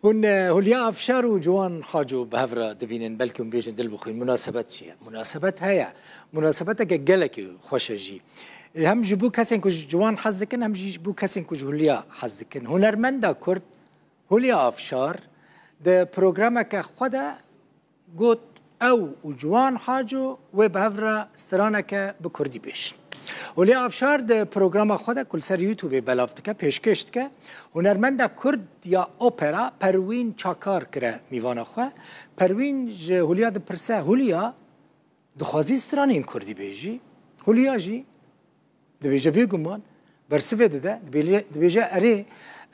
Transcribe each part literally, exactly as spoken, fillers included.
Hûn e, Hulya Afşar û Ciwan Haco bi hev re dibînin, belkî hûn bêjin dil bixwîn. Munasebet çi ye? Munasebet heye. Munasebeteke gelekî xweş e jî. E, hem ji bo kesên ku ji Ciwan hez dikin, hem jî ji bo kesên ku ji Hulya hez dikin. Hunermenda Kurd Hulya Afşar di programeke xwe de got ew û Ciwan Haco wê bi hev re straneke bi kurdî bêjin. Hulya Afşar di programa xwe de ku li ser YouTubeê belav dike, pêşkêş dike, hunermenda kurd ya opera Perwîn Çakar kire mîvana xwe. Perwîn ji Hulya dipirse, Hulya, dixwazî stranên kurdî bêjî? Hulya jî dibêje, bêguman bersivê dide, dibêje, dibêje, erê,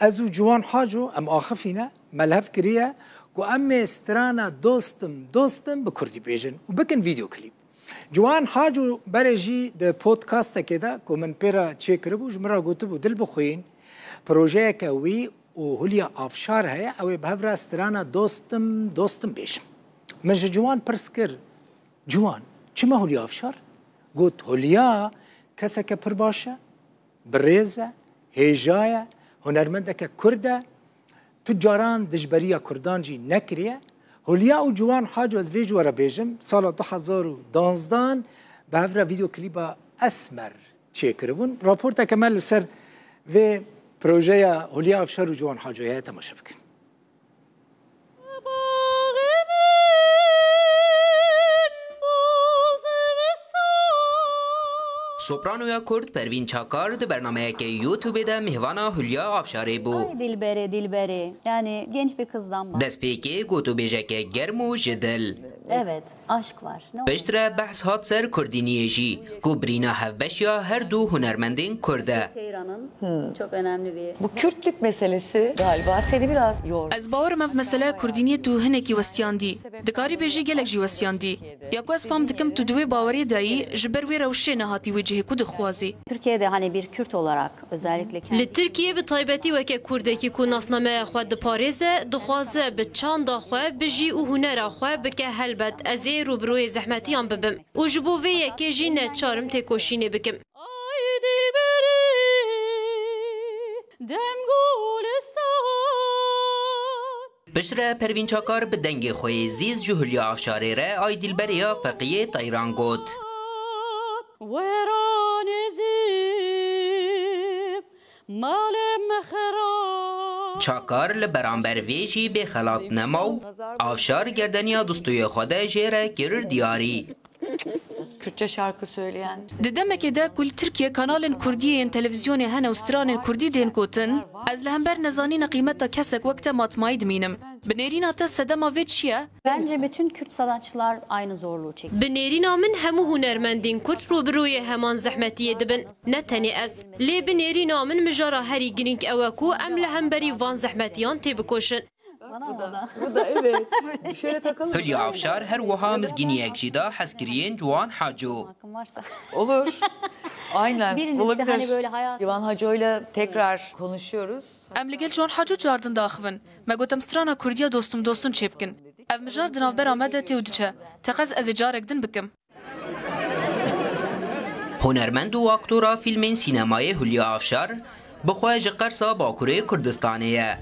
ez û Ciwan Haco em axifîne, me li hev kiriye ku em ê strana Dostim, dostim bi kurdî bêjin û bikin vîdeoklîp. Ciwan Haco berê jî di podcastekê de ku min pê re çêkiribû, ji min re gotibû, dil bixwîn, projeyeke wî û Hulya Afşar heye, ew ê bi hev re strana Dostim, dostim bêjin. Min ji Ciwan pirs kir, Ciwan, çima Hulya Afşar? Got, Hulya keseke pir baş e, bi rêz e, hêja ye, hunermendeke kurd e, tu caran dijberiya kurdan jî nekiriye. Hulya û Ciwan Haco, ez vê ji we re bêjim, sala du hezar û danzdan bi hev re vîdeoklîba Esmer çêkiribûn. Raporteke me li ser vê projeya Hulya Afşar û Ciwan Hacoyê heye, temaşe bikin. Sopranoya Kurd Pervîn Çakar di bernameyeke YouTubeê de mêvana Hulya Afşarê bû. Ay dilbere, dilbere. Yani genç bir kızdan bahsediyor. Destpêkê gotûbêjeke germ û ji dil. Evet, aşk var. Ne oldu? Piştre behs hat ser kurdîniyê jî, ku birîna hevbeşiya her du hunermendên kurd e. Teyran'ın çok önemli bir Bu Kürtlük meselesi galiba seni biraz yordu. Ez bawerim ev mesele kurdîniyê tu hinekî westiyandî. Dikarî bêjî gelek jî westiyandî. Ya ku ez fam dikim tu di wê baweriyê de yî, ji ber wê rewşê nehatî wê cihê ku dixwazî. Türkiye'de hani bir Kürt olarak özellikle kendi Li Tirkiyê bi taybetî weke kurdekî ku nasnameya xwe diparêze, dixwaze bi çanda xwe bijî û hunera xwe bike helbet ez ê rûbirûyê zehmetiyan bibim û ji bo vê yekê jî neçar im têkoşînê bikim. Ay dilberî dem gulistan. Piştre Pervîn Çakar bi dengê xwe yê zîz ji Hulya Afşarê re Ay Dilberê ya Feqiyê Teyran got. Weranê zî malê me xera. Çakar li beramber vê jî bêxelat nema û Afşar gerdeniya dostûyê xwe de jê re kir diyarî. Kürtçe şarkı söyleyen. Di demekê de ku li Tirkiye kanalên kurdî yên televîzyonê hene û stranên kurdî tên gotin, ez li hember nezanîna qîmeta kesek wek te matmayî dimînim. Bi nêrîna te sedema vê çi ye? Bence bütün Kürt sanatçılar aynı zorluğu çekiyor. Bi nêrîna min hemû hunermendên kurd rûbirûyê heman zehmetiyê dibin. Ne tenê ez. Lê bi nêrîna min mijara herî girîng ew e ku em li hemberî van zehmetiyan têbikoşin. Bana mı o da? Bu da, evet. Şöyle takalım. Hulya Afşar her wiha mizgîniyek jî da hezkiriyên Ciwan Haco. Hakkım varsa. Olur. Aynen. Birincisi olabilir. Hani böyle hayat Ciwan Haco'yla tekrar konuşuyoruz. Em li gel Ciwan Haco cardin daxivin. Me got em strana kurdiya dostum dostun çêbikin. Ev mijar di navbera me de tê û diçe. Teqez ez ê carek din bikim. Hunermend û aktora fîlmên sînemayê Hulya Afşar bi xwe ji Qersa Bakurê Kurdistanê ye.